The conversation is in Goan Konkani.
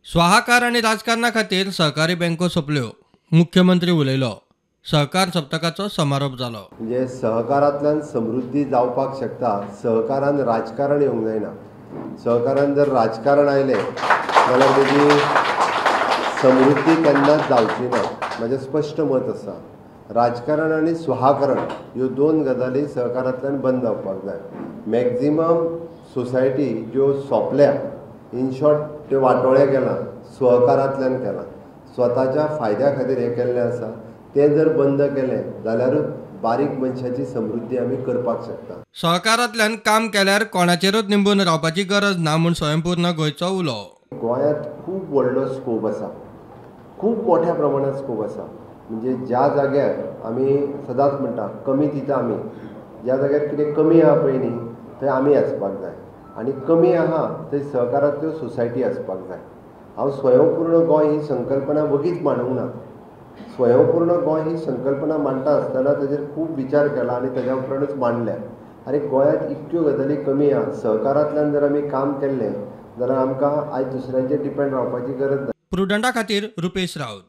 स्वाहाकार आनी राजकारणा खातीर सहकारी बँको सोंपल्यो, मुख्यमंत्री उलयलो. सहकार सप्तकाचो समारोप जालो. म्हणजे सहकारांतल्यान समृद्धी जावपाक शकता, सहकारान राजकारण येवंक जायना. सहकारान जर राजकारण आयलें जाल्यार तेजी समृद्धी केन्नाच जावची ना. म्हाजें स्पश्ट मत आसा, राजकारण आनी स्वाहाकरण ह्यो दोन गजाली सहकारांतल्यान बंद जावपाक जाय. मॅक्झिमम सोसायटी ज्यो सोंपल्या, इन शॉर्ट त्यो वाटोळें केलां, सहकारांतल्यान केलां, स्वताच्या फायद्या खातीर हें केल्लें आसा. तें जर बंद केलें जाल्यारूच बारीक मनशाची समृद्धी आमी करपाक शकता. सहकारांतल्यान काम केल्यार कोणाचेरूच निंबून रावपाची गरज ना म्हूण स्वयंपूर्ण गोंयचो उलो. गोंयांत खूब व्हडलो स्कोप आसा, खूब मोठ्या प्रमाणात स्कोप आसा. म्हणजे ज्या जाग्यार आमी सदांच म्हणटा कमी दिता आमी, ज्या जाग्यार कितें कमी आहा पळय न्ही थंय आमी आसपाक जाय, आनी कमी आहा थंय सहकारांतल्यो सोसायटी आसपाक जाय. हांव स्वयंपूर्ण गोंय ही संकल्पना वगीच मांडूंक ना. स्वयंपूर्ण गोंय ही संकल्पना मांडटा आसतना ताजेर खूब विचार केला आनी ताज्या उपरांतच मांडल्या. आनी गोंयांत इतक्यो गजाली कमी आहा, सहकारांतल्यान जर आमी काम केल्लें जाल्यार आमकां आयज दुसऱ्यांचेर डिपेंड रावपाची गरज ना. प्रुडंटा खातीर रुपेश राऊत.